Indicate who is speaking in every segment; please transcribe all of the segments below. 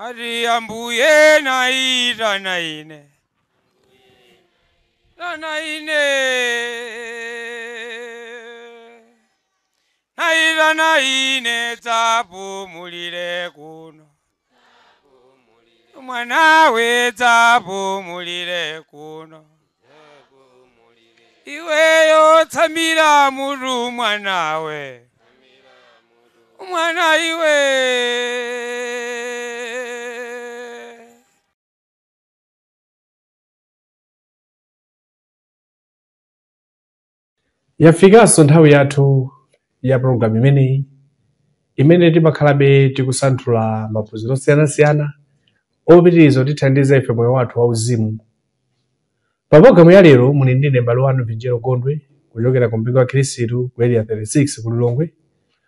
Speaker 1: Ati ambuye naitana ine, tana ine, naitana ine, dzapumulire kuno mwanawe, dzapumulire kuno iweyo, tsamira mutu mwanawe, mwana iwe.
Speaker 2: Yafikanso nthawi yathu ya pologalamu imeneyi imene timakhalabe tikusanthula maphunziro osiyanasiyana opitiriza kutithandiza ife moyo wathu wauzimu. Pa pologalamu ya lero muli ndine m'bale wanu Vinjero Gondwe kuchokera ku mpingo wa Khristu ku Area 36 ku Lilongwe,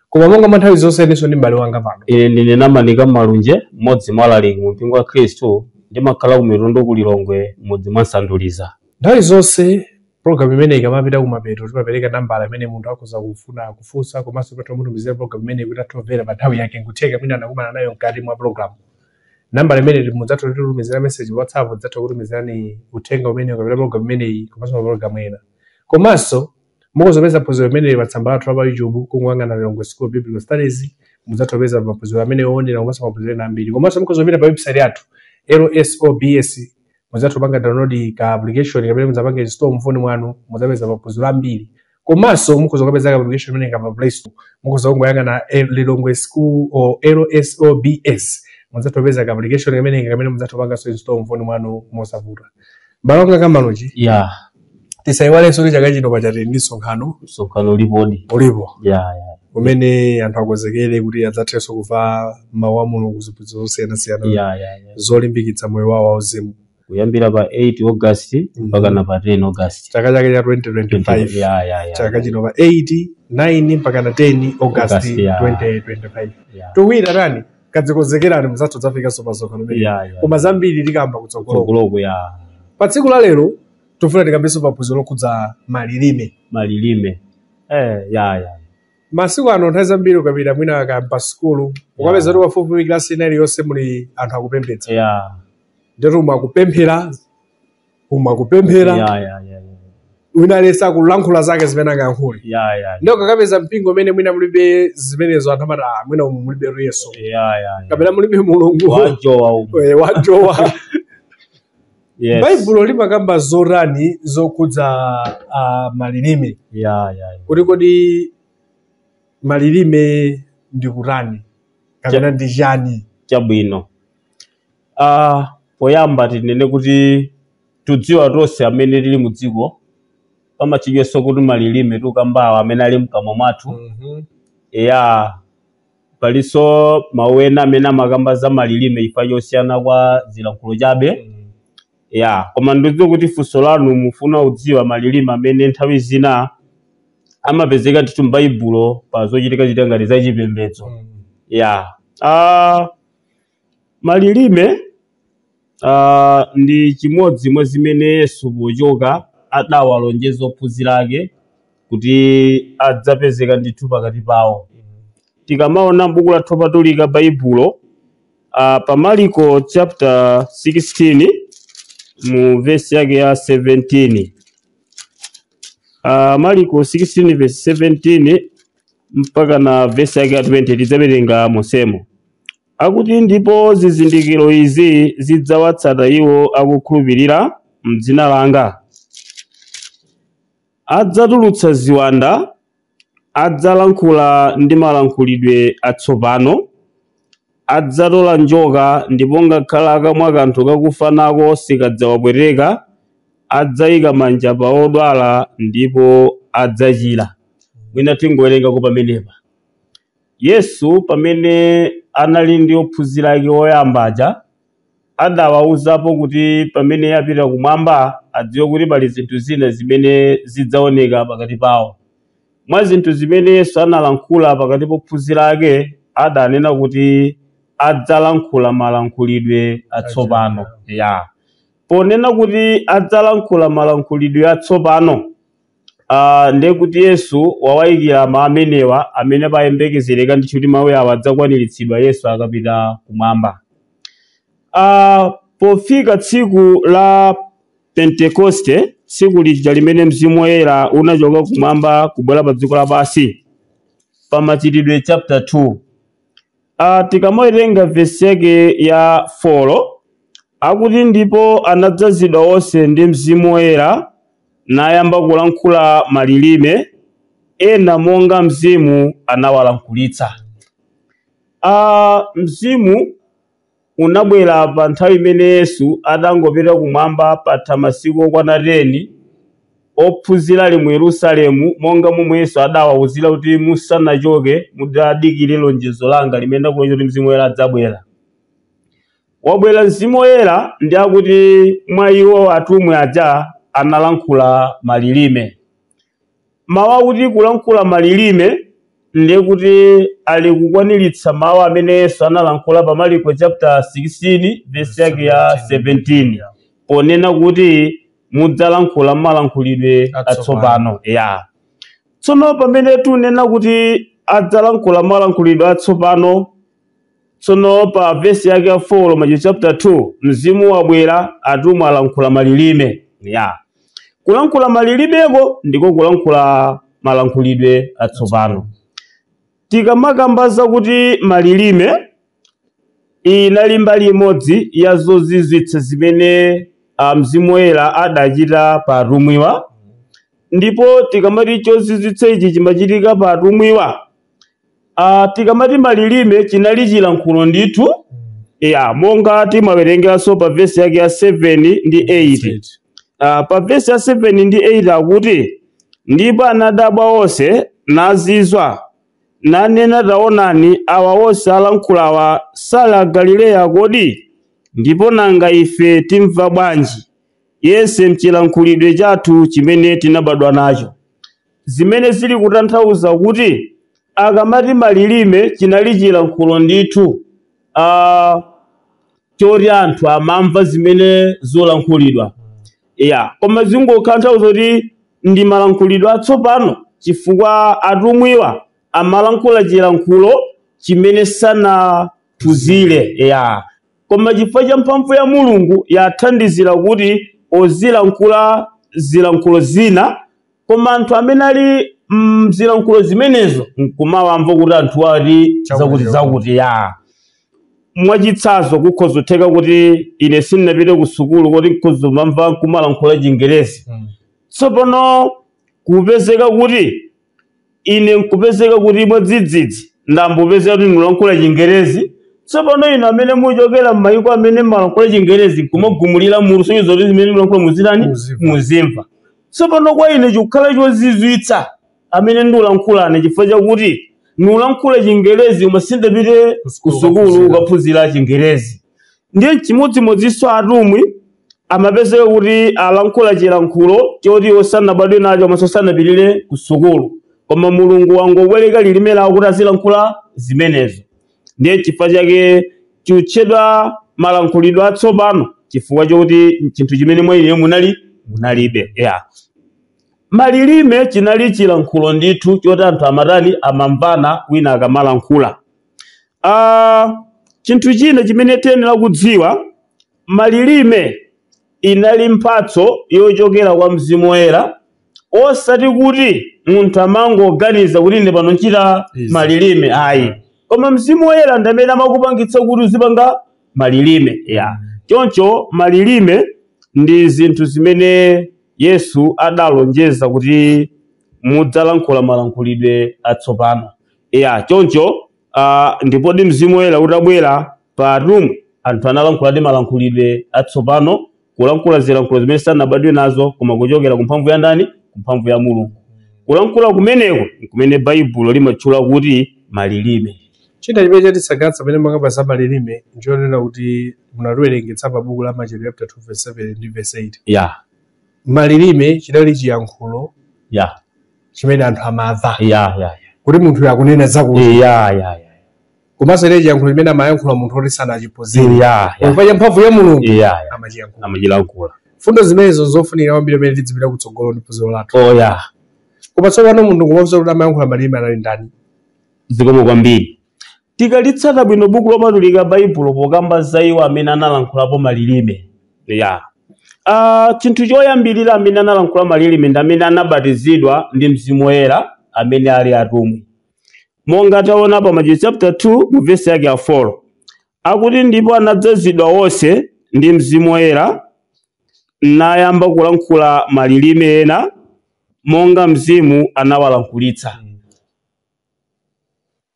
Speaker 2: koma monga mwa nthawi zonse inenso ndi m'bale wanga pano.
Speaker 3: Ine ndine Namanika Malunje, mmodzi mwa alaliki mu mpingo wa Khristu, ndimakhala ku Mitundu ku Lilongwe, mudzi mwa Nsanduliza.
Speaker 2: Nthawi zonse pologalamu imeneyi ikamapita kumapeto timapereka nambala imene munthu akhoza kufuna kufunsa, komanso patha kumutumizira pologalamu imeneyi kuti athe kumvera pa nthawi yake, nkutheka mwina anakumana nayo mkati mwa pologalamu. Nambala imene mudzatha kutitumizira message pa WhatsApp, mudzatha kutumizirani uthenga umene kapena pologalamu imeneyi komanso mapologalamu ena. Komanso mukuzopeza phunziro imeneyi pa tsamba lathu la pa YouTube, kungoyang'ana Lilongwe School of Biblical Studies, mudzatha kupeza maphunziro amene oonera komanso maphunziro ena ambiri. Komanso mukuzopita pa website yathu LSOBS, mudzatha kupanga download ka application kapena mudzapanga install mfoni mwanu, mudzapeza maphunziro ambiri. Komanso mukhoza kupeza ka application imene pa Play Store, mukhoza kungoyang'ana Lilongwe School or LSOBS, mudzatha kupeza ka application kamene mudzatha kupanganso install mfoni mwanu mosavuta. M'bale wanga Kamalunji,
Speaker 3: Ya.
Speaker 2: Tisayiwalenso kuti chaka chino paja tili ndi msonkhano.
Speaker 3: Msonkhano ulipodi.
Speaker 2: Ulipo.
Speaker 3: Ya.
Speaker 2: Umene anthu akonzekere kuti adzathenso kumva mawu a Mulungu, ziphunzitso zosiyanasiyana
Speaker 3: Ya.
Speaker 2: zolimbikitsa moyo wawo wauzimu.
Speaker 3: Kuyambira pa 8 August mpaka na pa 10 August.
Speaker 2: Chaka chake cha 2025.
Speaker 3: Ya.
Speaker 2: Chaka chino pa 8, 9 mpaka na 10 August.
Speaker 3: August, ya.
Speaker 2: 2025.
Speaker 3: Ya.
Speaker 2: Tuwira tani kadzikonzekerani, mudzathu dzafikanso pa msonkhano umene.
Speaker 3: Ya.
Speaker 2: Koma zambiri tikamba kutsogolo.
Speaker 3: Kutsogoloko, ya.
Speaker 2: Pa tsiku la lero tifuna tikambenso paphunziro lokhudza malilime.
Speaker 3: Malilime. Ya.
Speaker 2: Masiku ano nthawi zambiri ukapita mwina ka pa sukulu, ukapeza kuti pafupifupi klasi ina iliyonse muli anthu akupembedza. Ndetu umwe akupemphera, umwe akupemphera,
Speaker 3: Ya.
Speaker 2: wina aliyense akulankhula zake zimene angayankhule.
Speaker 3: Ya.
Speaker 2: Ndiye ukakapeza mpingo umene mwina mulibe zimenezo, anthu amati, "Ah, mwina umu mulibe Yesu
Speaker 3: Ya.
Speaker 2: kapena mulibe Mulungu."
Speaker 3: Wajowa umu.
Speaker 2: Wajowa.
Speaker 3: Yes.
Speaker 2: Baibulo limakamba zotani zokhudza malilime?
Speaker 3: Ya.
Speaker 2: Kuti kodi malilime ndi kutani kapena ndi chani?
Speaker 3: Chabwino. Poyamba tinene kuti tudziwa tonse amene tili mu dziko pamachidwenso kuti malilime tukambawa amene ali mkamwa mwathu. Ya, palinso mawu ena amene amakamba za malilime chifukwa chosiyana kwa zilankhulo chabe. Ya, koma ndidziwa kuti funso lanu mufuna kudziwa malilime amene nthawi zina amapezeka ndithu m'Baibulo pa zochitika chitika ngati zachipembedzo. Ya, malilime ndi chimodzi mwa zimene Yesu pochoka adawalonjeza ophunzira ake kuti adzapezeka ndithu pakati pawo. Tikamaona m'buku lathu lopatulika Baibulo, pa Mariko chapter 16 mu verse yake ya 17, Mariko 16 verse 17 mpaka na verse yake ya 20, tidzawerenga monsemo. Akuti, "Ndipo zizindikiro izi zidzawatsata iwo akukhulupirira: m'dzina langa adzatulutsa ziwanda, adzalankhula ndi malankhulidwe atsopano, adzatola njoka, ndipo ngakhala akamwa kanthu kakufa nako sikadzawapweteka, adzayika manja pa odwala ndipo adzachira." Mwina tingowerengako pamenepa. Yesu pamene anali ndi ophunzira ake oyamba aja adawawuzapo kuti pamene apita kumwamba adziwe kuti pali zinthu zina zimene zidzaoneka pakati pawo. Mwa zinthu zimene Yesu analankhula pakati pophunzira ake, adanena kuti adzalankhula malankhulidwe atsopano. Ya, ponena kuti adzalankhula malankhulidwe atsopano, ndiye kuti Yesu wawayikira mawu amenewa amene payembekezereka ndithu kuti mawu awa adzakwaniritsidwa Yesu akapita kumwamba. Pofika tsiku la Pentekoste, tsiku lija limene Mzimu Woyera unachoka kumwamba kubwera pa dziko lapansi, pa Machitidwe chapter 2, tikamawerenga vesi yake ya 4, akuti ndipo anadzazidwa onse ndi Mzimu Woyera, nayamba kulankhula malilime ena monga Mzimu anawalankhulitsa. Mzimu unabwera pa nthawi imene Yesu atangopita kumwamba patha masiku okwana 10, ophunzira ali mu Yerusalemu, monga momwe Yesu adawawuzira kuti musanachoke mudadikire lonjezo langa limene ndakulonjeza kuti Mzimu Woyera adzabwera. Wabwera Mzimu Woyera, ndi akuti mwa iwo atumwi aja analankhula malilime. Mawu akuti kulankhula malilime ndiye kuti ali kukwaniritsa mawu amene Yesu analankhula pa Marko chapter 16 verse yake ya 17, ponena kuti mudzalankhula malankhulidwe atsopano. Ya, tsono pamene tunena kuti adzalankhula malankhulidwe atsopano, tsono pa vesi yake ya 4 Machitidwe chapter 2, Mzimu wabwera, atumwi alankhula malilime. Ya, kulankhula malilimeko ndiko kulankhula malankhulidwe atsopano. Tikamakamba kuti malilime inali mbali imodzi ya zozizwitsa zimene Mzimu Woyera adachita pa atumwiwa, ndipo tikamati chozizwitsa ichi chimachitika pa atumwiwa, tikamati malilime chinali chilankhulo ndithu. Ya, monga timawerengeranso pa vesi yake ya 7 ndi 8. Pa vesi ya 7 ndi 8 akuti ndipo anadabwa onse, nazizwa, nanena, taonani, awa onse alankhulawa sali a Galileya kodi? Ndipo nanga ife timva bwanji yense mchilankhulidwe chathu chimene tinabadwa nacho? Zimene zili kutanthauza kuti akamati malilime chinali chilankhulo ndithu, choti anthu amamva zimene zolankhulidwa. Ya, koma zingokhala kuti ndi malankhulidwe atsopano, chifukwa atumwiwa amalankhula chilankhulo chimene sanaphunzire. Ya, koma chifukwa cha mphamvu ya Mulungu yathandizira kuti ozilankhula zilankhulo zina, koma anthu amene ali mzilankhulo zimenezo nkumawamva kuti anthu ati zakuti zakuti. Ya, mwachitsanzo, kukhozotheka kuti ine sindinapite ku sukulu kuti nkhozomamva nkumalankhula Chingerezi. Tsopano kupezeka kuti ine nkupezeka kuti mwadzidzidzi ndambopezeka kuti ndikulankhula Chingerezi. Tsopano inu amene muchokera m'mayiko amene mmalankhula Chingerezi nkumagumulira mutu, sonyezo kuti zimene mulankhula muzitani?
Speaker 2: Muzimva.
Speaker 3: Muzimva. Tsopano kwa ine chikukhala chozizwitsa amene ndikulankhulane, chifukwa chakuti ndikulankhula Chingerezi koma sindapite
Speaker 2: Kusukulu
Speaker 3: kusukulu
Speaker 2: kukaphunzira.
Speaker 3: kukaphunzira Chingerezi. Ndiye chimodzimodzinso atumwi amapezeka kuti alankhula chilankhulo choti osanabadwe nacho komanso sanapitirire ku sukulu, koma Mulungu wangobwereka lilime lawo kuti azilankhula zimenezo. Ndiye chifukwa chake chikutchedwa malankhulidwe atsopano, chifukwa chokuti chinthu chimene mwa ine munalibe. Yeah. Malilime chinali chilankhulo ndithu choti anthu amatani? Amamvana wina akamalankhula. Chinthu china chimene tiyenera kudziwa, malilime inali mphatso yochokera kwa Mzimu Woyera, osati kuti munthu amangoganiza kuti ine pano nchita
Speaker 2: Izi.
Speaker 3: malilime, ayi, koma Mzimu Woyera ndi amene amakupangitsa kuti uzipanga malilime. Ya, choncho malilime ndi zinthu zimene Yesu adalonjeza kuti mudzalankhula malankhulidwe atsopano. Ya, choncho ndipodi Mzimu Woyera utabwera pa atumwi, anthu analankhuladi malankhulidwe atsopano, kulankhula zilankhulo zimene sanabadwe nazo, koma kuchokera ku mphamvu ya ndani? Ku mphamvu ya Mulungu. Kulankhula kumeneko kumene Baibulo limatchula kuti malilime.
Speaker 2: China chimene chatisangalatsa pamene makamba za malilime nchonena kuti munatiwerengetsa pa buku la Machitidwe chapter 2 verse 7 ndi verse 8. Malilime chinali chiyankhulo chimene anthu amamva kuti munthu akunena zakuti, komanso ile chiyankhulo chimene amayankhula munthu oti sanachiphunzire, chifukwa cha mphamvu ya Mulungu amachiyankhula.
Speaker 3: Amachilankhula.
Speaker 2: Fundo zimenezo zofunikira kwambiri pamene tidzipita kutsogolo ndi phunziro lathu.
Speaker 3: Oh ya.
Speaker 2: Koma tsopano munthu kumafunsa kuti amayankhula malilime anali ndani?
Speaker 3: Zikomo kwambiri. Tikalitsata bwino buku lopatulika Baibulo pokamba za iwo amene analankhulapo malilime. Ya. Chinthu choyambirira amene analankhula malilime ndi amene anabatizidwa ndi Mzimu Woyera amene ali atumwi. Monga taona pa Machitidwe chapter 2 mu verse yake ya 4. Akuti ndipo anadzazidwa wonse ndi Mzimu Woyera nayamba kulankhula malilime ena monga Mzimu anawalankhulitsa.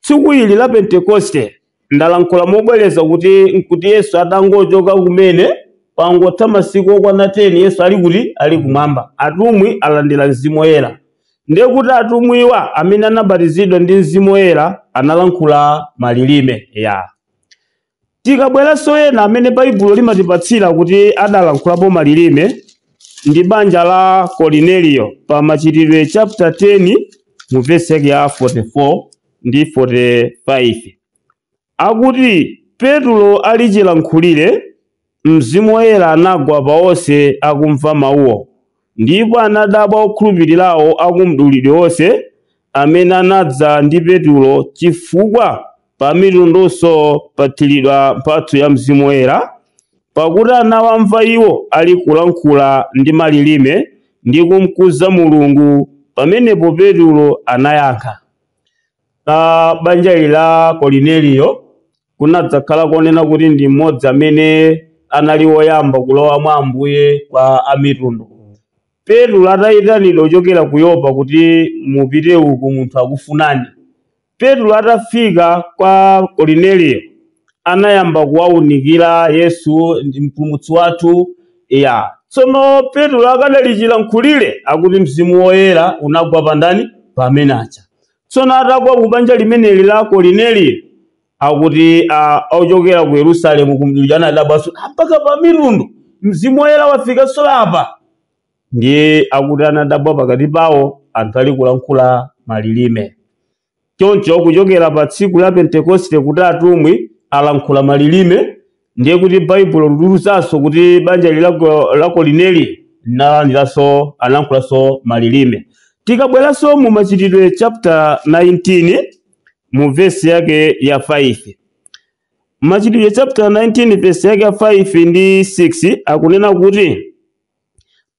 Speaker 3: Tsiku ili la Pentekoste ndalankhula mobwereza kuti nkuti Yesu atangochoka kumene pangotha masiku okwana 10 Yesu ali kuti ali kumwamba. Atumwi alandira Mzimu Woyera. Ndiye kuti atumwiwa amene anabatizidwa ndi Mzimu Woyera analankhula malilime. Ya. Tikabweranso ena amene Baibulo limatipatsira kuti adalankhulapo malilime ndi banja la Korneliyo pa Machitidwe chapter 10 mu verse yake ya 44 ndi 45. Akuti Petulo ali chilankhulire, Mzimu Woyera anagwa pa onse akumva mawuwo, ndipo anadabwa okhulupirirawo akumdulidwe onse amene anadza ndi Petulo, chifukwa pa mitundunso pathiridwa mphatso ya Mzimu Woyera, pakuti anawamva iwo ali kulankhula ndi malilime ndi kumkuza Mulungu. Pamenepo Petulo anayankha. Banja ili la Korneliyo kunadzakhala konena kuti ndi mmodzi amene anali woyamba kulowa mwa Ambuye kwa amitundu. Petulo atayitanidwa kuchokera ku Yopa kuti mupite uku munthu akufunani. Petulo atafika kwa Korneliyo anayamba kuwawunikira Yesu ndi mpulumutsi wathu. Ya. Tsono Petulo akadali chilankhulire akuti Mzimu Woyera unagwa pandani pamene aja. Tsono atagwa ku banja limeneli la Korneliyo akuti ochokera ku Yerusalemu kumdulidwe anadabwanso mpaka pa mitundu Mzimu Woyera wafikanso apa. Ndiye akuti anadabwa pakati pawo anthu ali kulankhula malilime. Choncho kuchokera pa tsiku la Pentekoste kuti atumwi alankhula malilime, ndiye kuti Baibulo litiuzanso kuti banja la Korneliyo linalandiranso analankhulaso malilime. Tikabweranso mu Machitidwe chapter 19 mu verse yake ya 5. Machitidwe chapter 19 verse yake ya 5 ndi 6 akunena kuti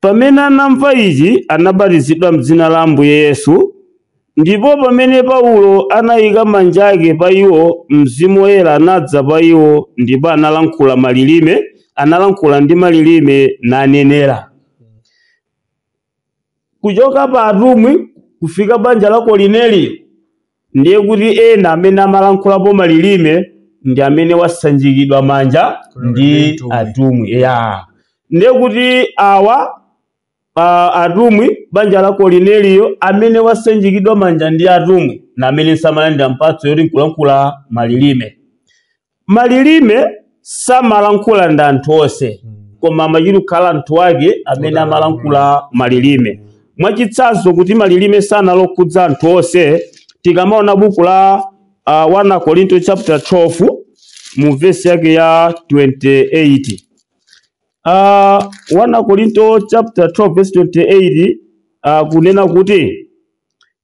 Speaker 3: pamene anamva ichi anabatizidwa m'dzina la Ambuye Yesu, ndipo pamene Paulo anayika manja ake pa iwo, Mzimu Woyera anadza pa iwo, ndipo analankhula malilime, analankhula ndi malilime nanenera. Kuchoka pa atumwi kufika banja la Korneliyo, ndiye kuti ena amene amalankhulapo malilime ndi amene wasanjikidwa manja ndi atumwi. Ya. Ndiye kuti awa atumwi banja la Korneliyo amene wasanjikidwa manja ndi atumwi na amene samalandira mphatso yoti nkulankhula malilime. Malilime samalankhula ndi anthu onse, koma amachita kukhala anthu ake amene amalankhula malilime. Mwachitsanzo kuti malilime sanalokhudza anthu onse, tikamaona buku la 1 Korinto chapter 12 mu verse yake ya 28. 1 Korinto chapter 12 verse 28 kunena kuti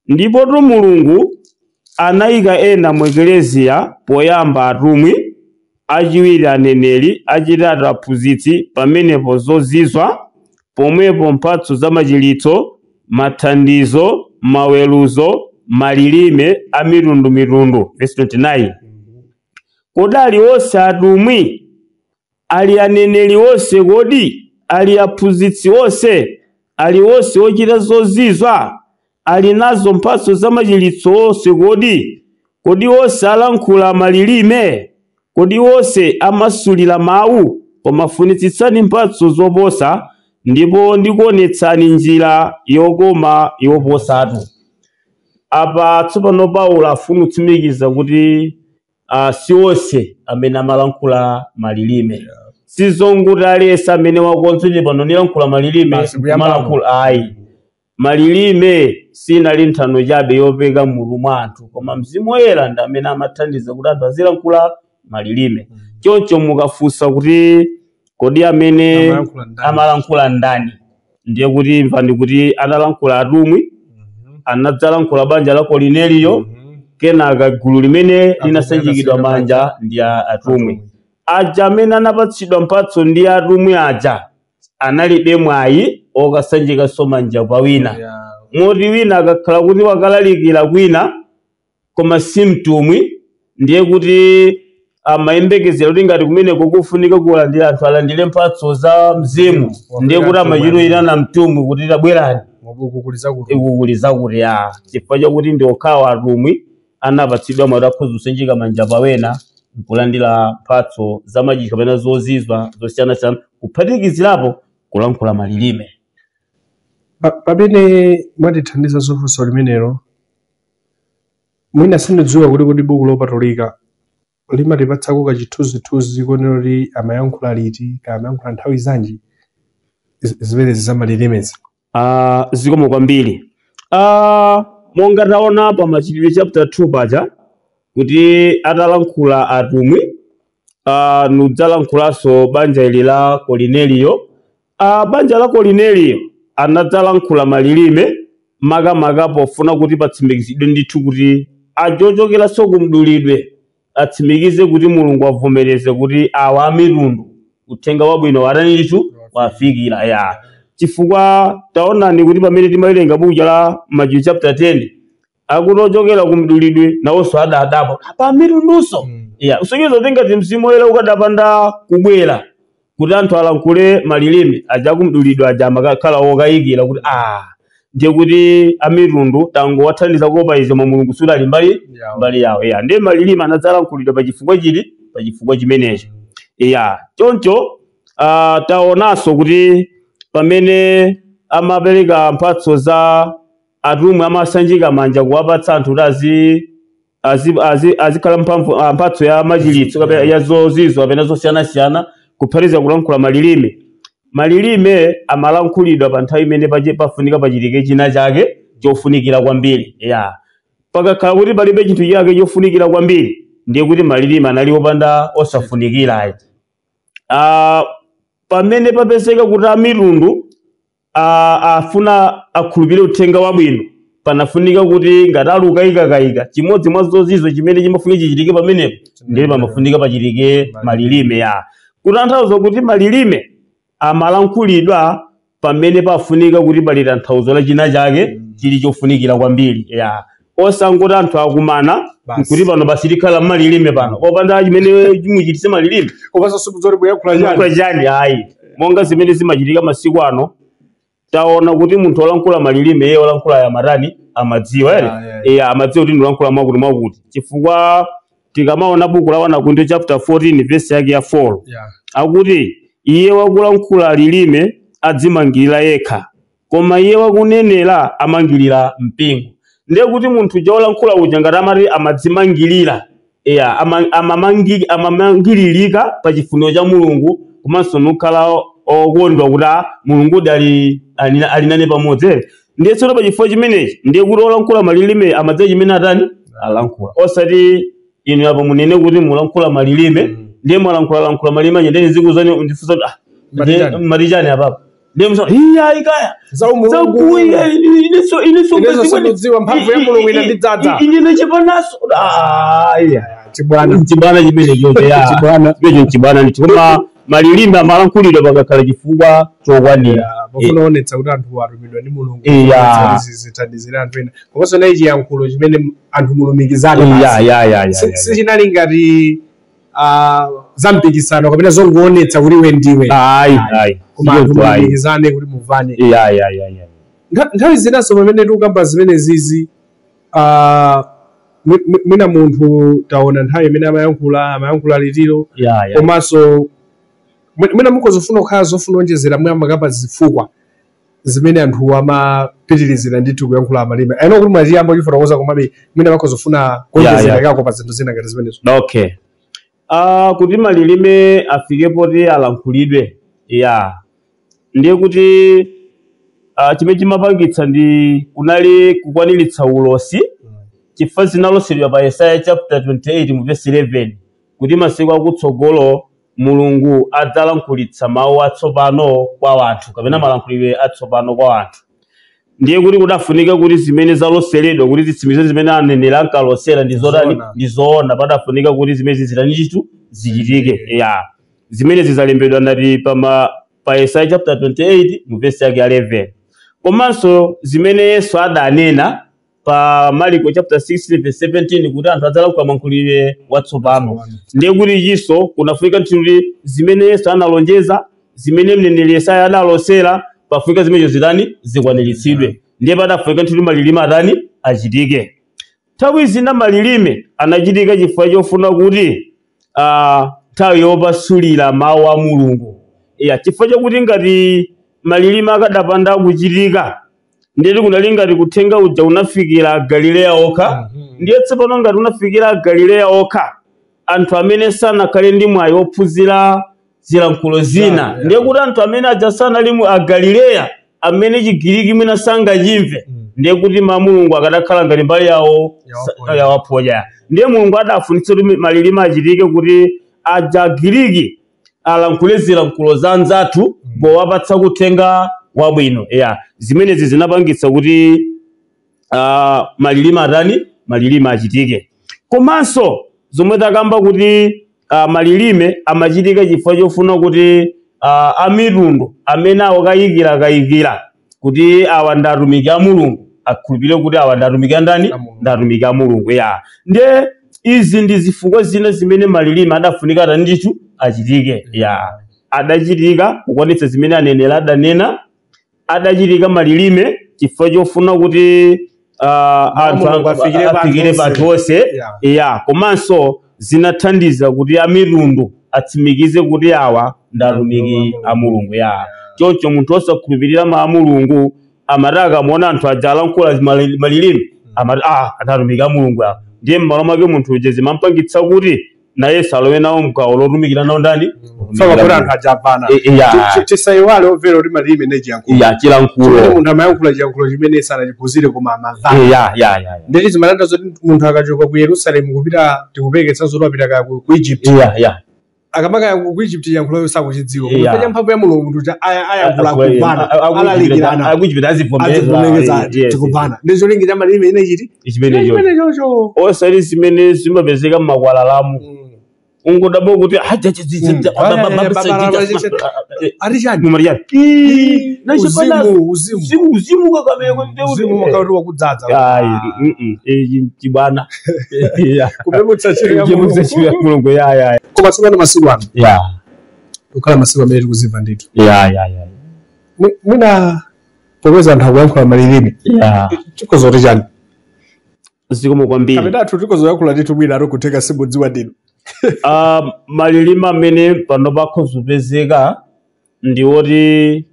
Speaker 3: ndipo Mulungu anayika ena mu ekleziya poyamba atumwi, achiwiri aneneri, achitatu aphunzitsi, pamenepo zozizwa, pomwepo mphatso za machiritso, mathandizo, maweruzo, malilime a mitundumitundu. Verse 29. Kodi ali onse atumwi? Ali aneneri onse kodi? Ali aphunzitsi onse? Ali onse ochita zozizwa? Ali nazo mphatso za machiritso onse kodi? Kodi onse alankhula malilime? Kodi onse amasulira mawu? Koma funitsitsani mphatso zoposa, ndipo ndikuonetsani njira yokoma yoposatu. Apa tsopano Paulo afuna kutsimikiza kuti si onse amene amalankhula malilime. Sizonguti aliyense amene wakonzedwa pano nilankhula malilime malankhula ayi. Malilime sinali nthano chabe yopeka mulu mwa anthu, koma Mzimu Woyera ndi amene amathandiza kuti anthu azilankhula malilime. Choncho mukafunsa kuti kodi amene amalankhula ndani, ndiye kuti mvani kuti analankhula atumwi, anadzalankhula banja la Korneliyo, Kenaka gulu limene linasanjikidwa manja ndi atumwi aja amene anapatsidwa mphatso ndi atumwi aja analibe mwayi okasanjikanso manja pa wina. Moti wina akakhala kuti wakalalikira kwina koma si mtumwi, ndiye kuti amayembekezera kuti ngati kumeneko kufunika kulandira anthu alandire mphatso za mzimu, ndiye kuti amachitira mtumwi kuti tabwerani ikukuliza kuti ya chifukwa chakuti ndi okhawa atumwi anapatsidwa mwayi akhoza kusanjika manja pawena nkulandira mphatso za machiritso kapena zozizwa zosiyanasiyana, kuphatikizirapo kulankhula malilime.
Speaker 2: Pamene mwatithandiza zofunso limenelo, mwina sindidziwa kuti kodi buku lopatulika limatipatsako kachithunzithunzi konena kuti amayankhula liti, ka amayankhula nthawi zanji zimenezi za malilimezi?
Speaker 3: Zikomo kwambiri. Monga taona pa Machitidwe chapter 2 paja kuti atalankhula atumwi, nudzalankhulanso banja ili la Korneliyo. Banja la Korneliyo anadzalankhula malilime makamaka pofuna kuti patsimikizidwe ndithu kuti ajochokeranso kumdulidwe atsimikize kuti Mulungu avomereze kuti awa amitundu uthenga wabwino watanitu wafikira ya. Chifukwa taonani kuti pamene timawerenga buku la Machitidwe chapter 10 akuti ochokera kumdulidwe nawonso adadabwa apa mitunduso. Ya, usonyeza kuti ngati mzimu woyera ukadapanda kubwera kuti anthu alankhule malilime aja kumdulidwe aja amakakhala okayikira kuti ndiye kuti amitundu tangowathandiza kuopa izo mwa Mulungu sudali mbali mbali yawo. Ya, ndiye malilime anadzalankhulidwa pachifukwa chili pachifukwa chimenecho. Ya, choncho taonanso kuti pamene amapereka mphatso za atumwi amasanjika manja kuwapatsa anthu kuti azikhala mphatso ya machiritso kapena ya zozizwa kapena zosiyanasiyana, kuphatikiza kulankhula malilime. Malilime amalankhulidwa pa nthawi imene pafunika pachitike china chake chofunikira kwambiri. Ya, pakakhala kuti palibe chinthu chake chofunikira kwambiri, ndiye kuti malilime anali opanda osafunikira. Pamene papezeka kuti amitundu afuna akhulupirire uthenga wabwino, panafunika kuti ngati ali ukayikakayika chimodzi mwa zozizwa chimene chimafunika chichitike pamenepo, ndiye pamafunika pachitike malilime. Ya, kutanthauza kuti malilime amalankhulidwa pamene pafunika kuti pali tanthauzo la china chake chili chofunikira kwambiri. Ya, osangoti anthu akumana nkuti pano basi tikhala mmalilime pano popanda chimene chimuchitise malilime
Speaker 2: komanso sikudzoti kuyankhula
Speaker 3: chani. Ayi, monga zimene zimachitika masiku ano, taona kuti munthu olankhula malilime iye olankhula ya matani amadziwa ere. Amadziwa kuti ndilankhula mwakuti mwakuti, chifukwa tikamaona buku la 1 Korinto chapter 14 verse yake ya 4 akuti iye wakulankhula lilime adzimangirira yekha, koma iye wakunenera amangirira mpingo. Ndiye kuti munthu cholankhula uja ngati amati amadzimangirira, amamangiririka pa chifuniro cha Mulungu, komanso nukhala okondwa kuti Mulungu ali nane pamodzi. Ndiye tsono pa chifukwa chimenechi ndiye kuti olankhula malilime amadziwa chimene atani alankhula, osati inu apo munene kuti mulankhula malilime ndiye mwalankhula malilime anje ndiye ndizikuzani ndifunsa kuti matichani apapo, ndiye msa iya ikaya
Speaker 2: zakuya
Speaker 3: ineso
Speaker 2: ineso sindidziwa mphamvu ya Mulungu inandidzadza
Speaker 3: ine nechipanaso. Iya,
Speaker 2: chibwana
Speaker 3: chibwana chimenecho ya
Speaker 2: chibwana
Speaker 3: chimenecho chibwana ndicho. Koma malilime amalankhulidwa pakakhala chifukwa chokwanira,
Speaker 2: pofuna kuonetsa kuti anthu atumidwa ndi Mulungu, zithandizire anthu ena, komanso nayi chiyankhulo chimene anthu mulumikizane sichinali ngati za mpikisano kapena zongoonetsa kuti iwe ndiwe.
Speaker 3: Ayi, ayi,
Speaker 2: koma anthu mulumikizane kuti muvane. Nthawi zinaso pamene tikukamba zimene zizi, mwina munthu taona nthawi imene amayankhula litiro, komanso mwina mukozofuna kukhala zofuna onjezera mwe amakamba zifukwa zimene anthu amapitirizira ndithu kuyankhula malilime. Eno kuti mwachiyamba kuchifotokoza, komabe mwina makozofuna kuonjezera kako pa zinthu zina ngati zimenezo.
Speaker 3: Okay. Kuti malilime afike poti alankhulidwe, ya ndiye kuti chimene chimapangitsa ndi kunali kukwaniritsa ulosi, chifukwa zinalosedwa pa Yesaya chapter 28 mu verse 11 kuti masiku akutsogolo Mulungu adzalankhulitsa mawu atsopano kwa wanthu, kapena malankhulidwe atsopano kwa wanthu. Ndiye kuti kudafunika kuti zimene zaloseredwa kuti zitsimikize zimene aneneri ankalosera ndi zotani,
Speaker 2: Zoona.
Speaker 3: ndi zoona. Padafunika kuti zimene zitani chitu zichitike. Ya, zimene zizalembedwa ndati pa Yesaya chapter 28 mu verse yake ya 11, komanso zimene Yesu adanena pa Mariko chapter 6 verse 17 kuti anthu adzalankhula mwankhulire watsopano. Ndiye kuti chinso kunafunika kuti zimene Yesu analonjeza, zimene mneneri Yesaya adalosera, pafunika zimenezo zitani, zikwaniritsidwe. Ndiye padafunika kuti malilime atani, achitike. Nthawi zina malilime anachitika chifukwa chofuna kuti nthawi yopasulira mawu a Mulungu. Ya, chifukwa chakuti ngati malilime akadapanda kuchitika, ndiye kunali ngati kuthenga uja unafikira Galileya okha. Ndiye tsopano ngati unafikira Galileya okha, anthu amene sanakhale ndi mwayi wophunzira zilankhulo zina, ndiye kuti anthu amene aja sanali mu Agalileya, amene Chigiriki mwina sangachimve, ndiye kuti ma Mulungu akadakhala ngati mbali yawo yawaphonya. Ndiye Mulungu adafunitsa kuti malilime achitike kuti aja Agiriki alankhule zilankhulo za anzathu powapatsa kuthenga wabwino. Ya, zimenezi zinapangitsa kuti malilime atani, malilime achitike. Komanso zomwe takamba kuti malilime amachitika chifukwa chofuna kuti amitundu amene awakayikira kayikira kuti awa ndi atumiki a Mulungu akhulupirire kuti awa ndi atumiki a ndani, ndi atumiki a Mulungu. Ya, ndiye izi ndi zifukwa zina zimene malilime adafunika atani ndithu achitike. Ya, adachitika kukwanitsa zimene aneneri adanena. Adachitika malilime chifukwa chofuna kuti anthu afikire pa anthu onse. Ya, komanso zinathandiza kuti amitundu atsimikize kuti awa ndi atumiki a Mulungu. Ya, choncho munthu osakhulupirira ma a Mulungu amati akamuona anthu aja alankhula malilime amati adatumiki a Mulungu awa. Ndiye m'malo mwake munthu uja zimampangitsa kuti naye salowe nawo mgawo lotumikira nawo ndani.
Speaker 2: Kuti anthu ajavana. Tisayiwale omvera kuti malilime ndi chiyankhulo.
Speaker 3: Ya, chilankhulo.
Speaker 2: Munthu amayankhula chiyankhulo chimene sanachiphunzire koma amamva.
Speaker 3: Ya.
Speaker 2: Ndeti zimalanda zoti munthu akachoka ku Yerusalemu kupita, tikupereketsa zoti wapita ku Egypt.
Speaker 3: Ya.
Speaker 2: Akamaka ku Egypt chiyankhulo sakuchidziwa. Koma cha mphamvu ya Mulungu munthu ayankhula kupana, alalikirana.
Speaker 3: Akuchipita
Speaker 2: azivomereza tikupana. Ndi cholinga cha malilime ine chiti
Speaker 3: chimene
Speaker 2: chocho.
Speaker 3: Osati zimene zimapezeka m'makwalalamu. Ungodabo kuti uzimu
Speaker 2: uzimu wakudzaza.
Speaker 3: Chibwana
Speaker 2: kupemutsa
Speaker 3: Mulungu. Ya.
Speaker 2: Koma tsopano masiku ano kukhala masiku amene tikuzimva ndithu.
Speaker 3: Ya.
Speaker 2: Mwina popeza anthu akuyankhula malilime, tikozoti chani?
Speaker 3: Zikomo kwambiri.
Speaker 2: Kapena anthu tikozoyankhula ndithu mwina atikutheka simudziwa ndinu.
Speaker 3: Malilime amene pano pakhozopezeka ndi woti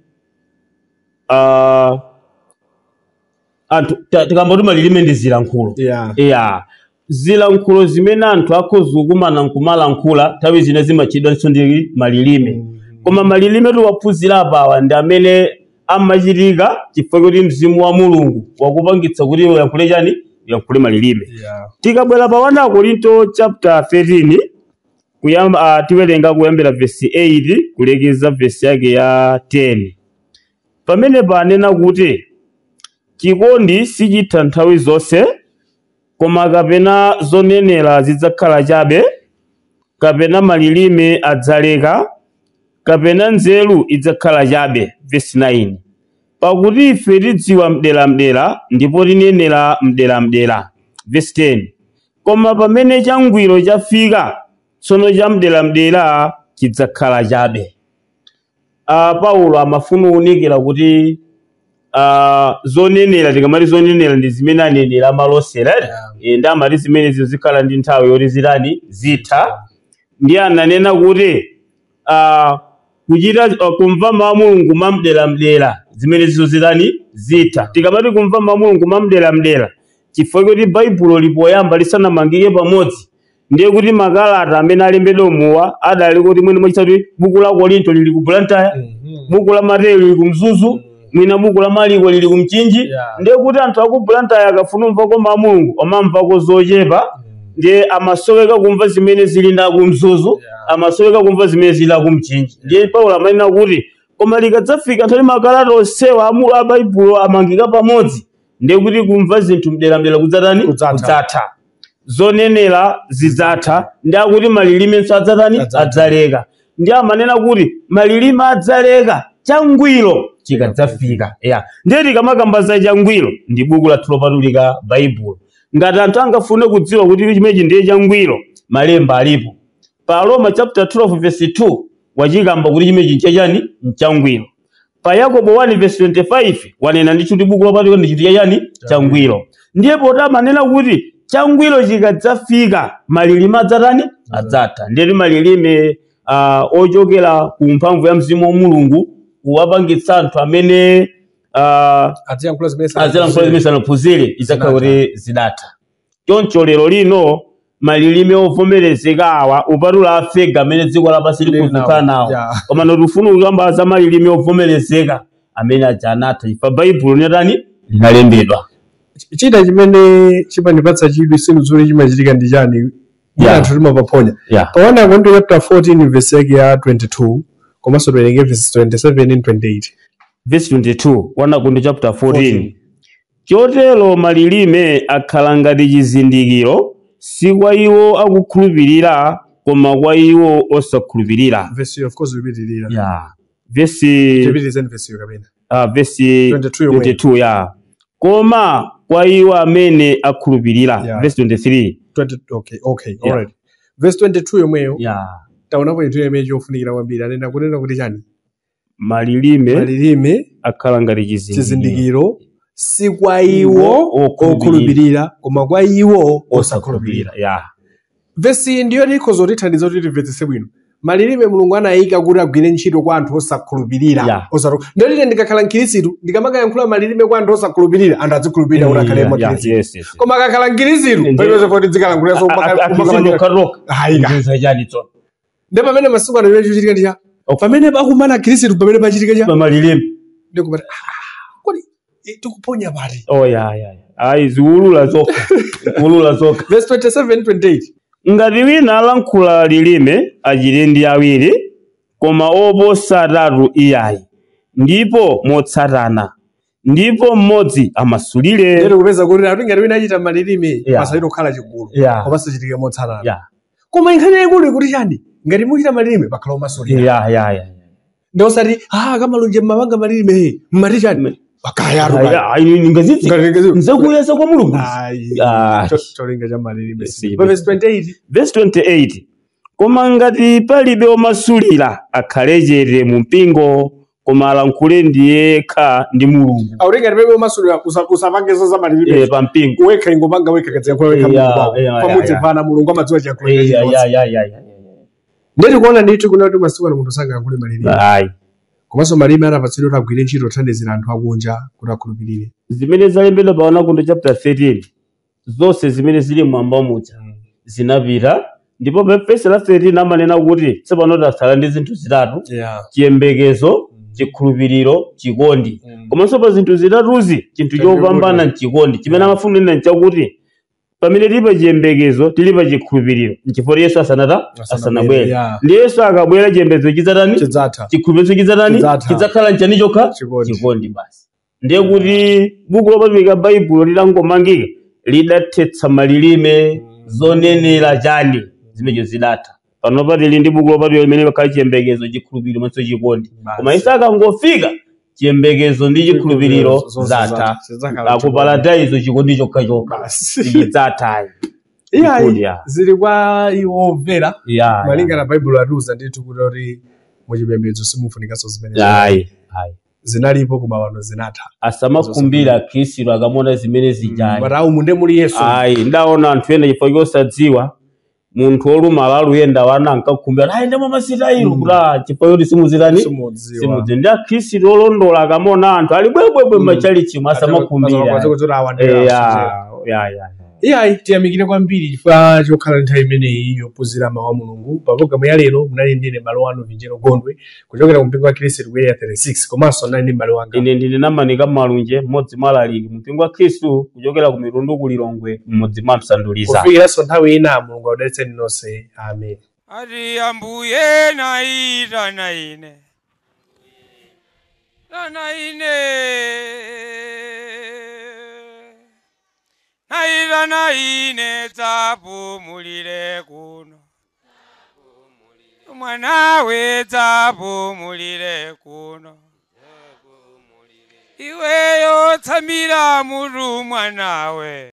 Speaker 3: anthu tikamba kuti malilime ndi zilankhulo. Ya, zilankhulo zimene anthu akhozokumana nkumalankhula nthawi zina zimachidwanso ndi malilime. Koma malilime tiwaphunzira apawa ndi amene amachitika chifukwa kuti mzimu wa Mulungu wakupangitsa kuti uyankhule chani, uyankhule malilime. Tikabwera pa 1 Korinto chapter 13 kuyamba, tiwerenga kuyambira verse 8 kulekeza verse yake ya 10. Pamene panena kuti chikondi sichitha nthawi zonse, koma kapena zonenera zidzakhala chabe, kapena malilime adzaleka, kapena nzeru idzakhala chabe. Verse 9, pakuti ife tidziwa mdelamdela ndipo tinenera mdelamdela. Verse 10, koma pamene changwiro chafika, tsono cha mdelamdela chidzakhala chabe. Paulo amafuna kuwunikira kuti zonenera, tikamati zonenera ndi zimene anenera amalosera, ndi amati zimenezo zikhala ndi nthawi yoti zitani, zitha. Ndiye ananena kuti kuchita kumva mawu Mulungu mamdelamdela, zimenezo zitani, zitha. Tikamati kumva mawu Mulungu mamdelamdela, chifukwa kuti Baibulo lipoyamba lisanamangike pamodzi, ndiye kuti makalata amene alembedwa muwa adali kuti mwene mwachita kuti buku la Korinto lili ku Blantyre, buku la Mateyu lili ku Mzuzu, mwina buku la Mariko lili ku Mchinji. Ndiye kuti anthu aku Blantyre akafuna kumvako mawu Mulungu amamvako zochepa, ndiye amasoweka kumva zimene zili na ku Mzuzu, amasoweka kumva zimene zili na ku Mchinji. Ndiye Paulo amanena kuti Koma likadzafika nthawi makalata onsewa a Baibulo amangika pamodzi, ndiye kuti kumva zinthu mderamdera kudzatani? Kudzatha. Zonenera zidzatha, ndi akuti malilimenso adzatani? Adzaleka. Ndi amanena kuti malilime adzaleka changwiro chikadzafika. Yeah. Ndiye tikamakamba za changwiro ndi buku lathu lopatulika Baibulo. Ngati anthu angafune kudziwa kuti chimenechi ndiye changwiro, malemba alipo. Pa Roma chapter 12 verse 2 wachikamba kuti chimenechi nchachani? Nchangwiro. Pa Yakobo 1 verse 25 wanena ndithu kuti buku lopatulika ndi chinthu chachani? Changwiro. Ndiye poti amanena kuti changwiro chikadzafika malilime adzatani? Adzatha. Ndiye malilime ochokera ku mphamvu ya mzimu wa Mulungu kuwapangitsa anthu amene
Speaker 2: aziyankhula
Speaker 3: zimene sanaphunzire, idzakhala kuti zidatha. Choncho lero lino malilime ovomerezeka awa upatula afega amene dziko lapansi likuzikhala nawo, koma notifuna kukamba za malilime ovomerezeka amene aja anatha chifukwa Baibulo linatani? Linalembedwa.
Speaker 2: China chimene chimandipatsa chidwi sinuzuri chimachitika ndi chani? Anthu timapaphonya. Pa 1 Korinto chapter 14 verse yake ya 22 komanso tiwerenge verse 27 and 28.
Speaker 3: Verse 22, 1 Korinto chapter 14. Chotero malilime akhala ngati chizindikiro, si kwa iwo akukhulupirira, koma kwa iwo osakhulupirira.
Speaker 2: Verse of course ipitirira.
Speaker 3: Yeah. Verse
Speaker 2: tipitirizeni verse yo kapena.
Speaker 3: Verse 22 ya. Koma kwa iwo amene akhulupirira. Verse 23.
Speaker 2: 20, okay, all right. Verse 22 yomweyo.
Speaker 3: Yeah.
Speaker 2: Taonapo chinthu chimene chofunikira kwambiri, anena kunena kuti chani?
Speaker 3: Malilime akhala ngati
Speaker 2: chizindikiro, si kwa iwo okhulupirira, koma kwa iwo osakhulupirira.
Speaker 3: Yeah.
Speaker 2: Vesi ndiyo likhoza kutithandiza kuti timvetsetse bwino. Malilime Mulungu anayika kuti agwire ntchito kwa anthu osakhulupirira. Ndiyo line ndikakhala mkhristu ndikamakayankhula malilime kwa anthu osakhulupirira, anthu azikhulupirira kuti akhale mkhristu. Koma akakhala mkhristu paliponse poti dzikalankhulaso ndi pamene masiku ano chichitika ndi cha pamene pakumana khristu, pamene pachitika cha
Speaker 3: malilime
Speaker 2: ndikumati kodi tikuponya pati?
Speaker 3: Oh yeah yeah. Ayi ziwulula zokha. Ziwulula zokha.
Speaker 2: Verse 27 28.
Speaker 3: Ngati wina alankhula lilime achite ndi awiri, koma oposa atatu iyayi, ndipo motsatana, ndipo mmodzi amasulire.
Speaker 2: Ndero kupeza kuti ati ngati wina achita malilime pasachite kukhala chigulu, koma sachitike motsatana. Koma nkhani yaikulu ikuti chani? Ngati muchita malilime pakhala omasulira.
Speaker 3: Yeah.
Speaker 2: Ndi osati kamalunje mmapanga malilime mmati chani?
Speaker 3: Nzakuyesa kwa Mulungu.
Speaker 2: Cholinga cha malilime. Verse 28.
Speaker 3: Verse 28. Koma ngati palibe omasulira akhale chete mu mpingo, koma alankhule ndi yekha ndi Mulungu.
Speaker 2: Akuti ngati palibe omasulira usapangenso za malilime
Speaker 3: pa mpingo.
Speaker 2: Wekha ingopanga wekha kadziyankhula wekha Mulungu wako. Pamodzi pana Mulungu amadziwa chiyankhulo chilichonse. Ndeti kuona ndithu kuna kuti masiku ano munthu sangayankhule malilime.
Speaker 3: Ayi.
Speaker 2: Komanso malilime anapatsidwa kuti agwire ntchito kuthandizira anthu akunja kuti akhulupirire.
Speaker 3: Zimene zalembedwa pa 1 Korinto chapter 13 zonse zimene zili mwamba muja zinapita, ndipo verse la 13 amanena kuti tsopano tatsala ndi zinthu zitatu: chiyembekezo, chikhulupiriro, chikondi. Komanso pa zinthu zitatuzi chinthu chopambana nchikondi. Chimene amafuna kunena nchakuti pamene tili pa chiyembekezo tili pa chikhulupiriro, nchifukwa Yesu asanabwere. Ndi Yesu akabwera chiyembekezo chidzatani? Chikhulupiriro chidzatani? Chidzakhala nchani chokha? Chikondi basi. Ndiye kuti buku lopatulika Baibulo litangomangika lidathetsa malilime, zonenera chani, zimenezo zidatha. Panopa tili ndi buku lopatulika limene pakhala chiyembekezo, chikhulupiriro komanso chikondi. Koma Yesu akangofika chiyembekezo ndi chikhulupiriro zatha. Ku paradaiso chikondi chokha chokha chidzatha.
Speaker 2: Iyayi zili kwa iwo omvera. Malinga na Baibulo atiuza ndithu kuti muchipembedzo simufunikanso zimenezo.
Speaker 3: Ayi.
Speaker 2: Zinalipo koma pano zinatha.
Speaker 3: Asamakhumbira Khristu akamona zimene zijayi.
Speaker 2: But awu munde muli Yesu.
Speaker 3: Ayi, ndaona anthu ena chifukwa chosadziwa munthu olumala aluyenda wana ankakhumbira ayi ndimo masitayiro kuti chifukwa choti simuzitani
Speaker 2: Simudziwa.
Speaker 3: Ndi akhristu olondola akamona anthu ali bwebwebwe m'machalichi asamakhumbira.
Speaker 2: Iyayi tiyamikire kwambiri chifukwa chokhala nthawi imeneyi yophunzira mawu a Mulungu. Pa programu ya lero munali ndine m'bale wanu Vinjero Gondwe kuchokera ku mpingo wa Khristu ku Area 36, komanso ndinali ndi m'bale wanga.
Speaker 3: Ine ndine Namanika Malunje, mmodzi mwa alaliki mu mpingo wa Khristu kuchokera ku mitundu ku Lilongwe, mmodzi mwa Msanduliza.
Speaker 2: Kufikiranso nthawi ina, Mulungu akudalitseni nonse. Amen.
Speaker 1: Ati Ambuye naitana ine. Tana ine naitana ine dzapumulire kuno mwanawe dzapumulire kuno iweyo tsamira mutu mwanawe.